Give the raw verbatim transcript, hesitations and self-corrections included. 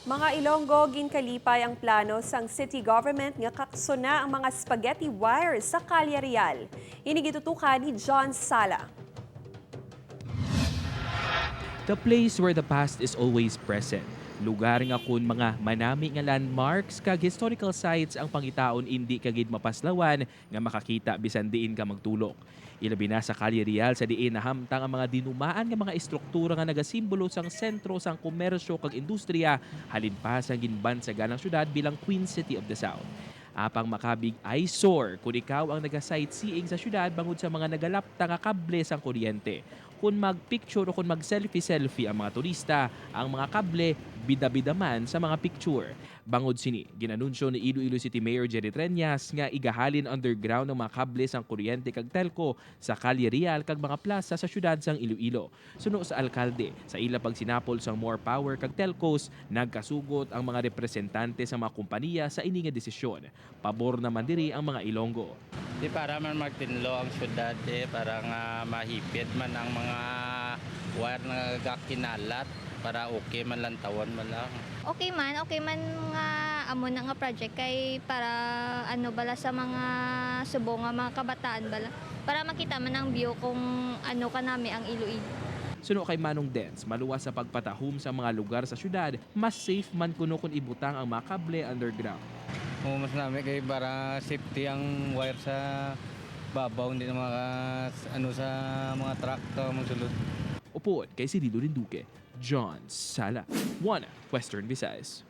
Mga Ilonggo, ginkalipay ang plano sang city government nga kaksona ang mga spaghetti wire sa Calle Real. Ini gitutukan ni John Sala. The place where the past is always present. Lugar nga kun mga manami nga landmarks kag historical sites ang pangitaon, indi ka gid mapaslawan nga makakita bisan diin ka magtulok. Ilabi na sa Calle Real, sa diin nahamtang ang mga dinumaan nga mga estruktura nga nagasimbolo sang sentro sang komersyo kag industriya, halin pa sang ginbansagan ang syudad bilang Queen City of the South. Apang makabig eyesore kon ikaw ang naga-sightseeing sa syudad bangod sa mga nagalapta nga kable sang kuryente. Kon mag-picture o kon mag-selfie-selfie ang mga turista, ang mga kable bida-bida man sa mga picture. Bangod sini, gin-anunsyo ni Iloilo City Mayor Jerry Treñas nga igahalin underground ang mga kable sang kuryente kag telco sa Calle Real kag mga plaza sa syudad sang Iloilo. Suno sa alkalde, sa ila pagsinapol sang More Power kag Telcos, nagkasugot ang mga representante sa mga kompanya sa ini nga desisyon. Pabor naman diri ang mga Ilonggo. Di para man magtinlo ang syudad, eh, para nga mahipit man ang mga wire nga gakinalat, para okay man, lantawon man lang. Okay man, okay man nga amo na nga project kay para ano bala sa mga subong nga mga kabataan bala, para makita man ang view kung ano kanami ang Iloilo. Suno kay Manong Dens, maluwas sa pagpatahom sa mga lugar sa syudad, mas safe man kuno kon ibutang ang mga kable underground. Oo, mas nami kay para safety ang wire sa babaw, hindi na mga ano sa mga truck ka magsulod. Upod kay Sinido Linduque, John Sala, One Western Visayas.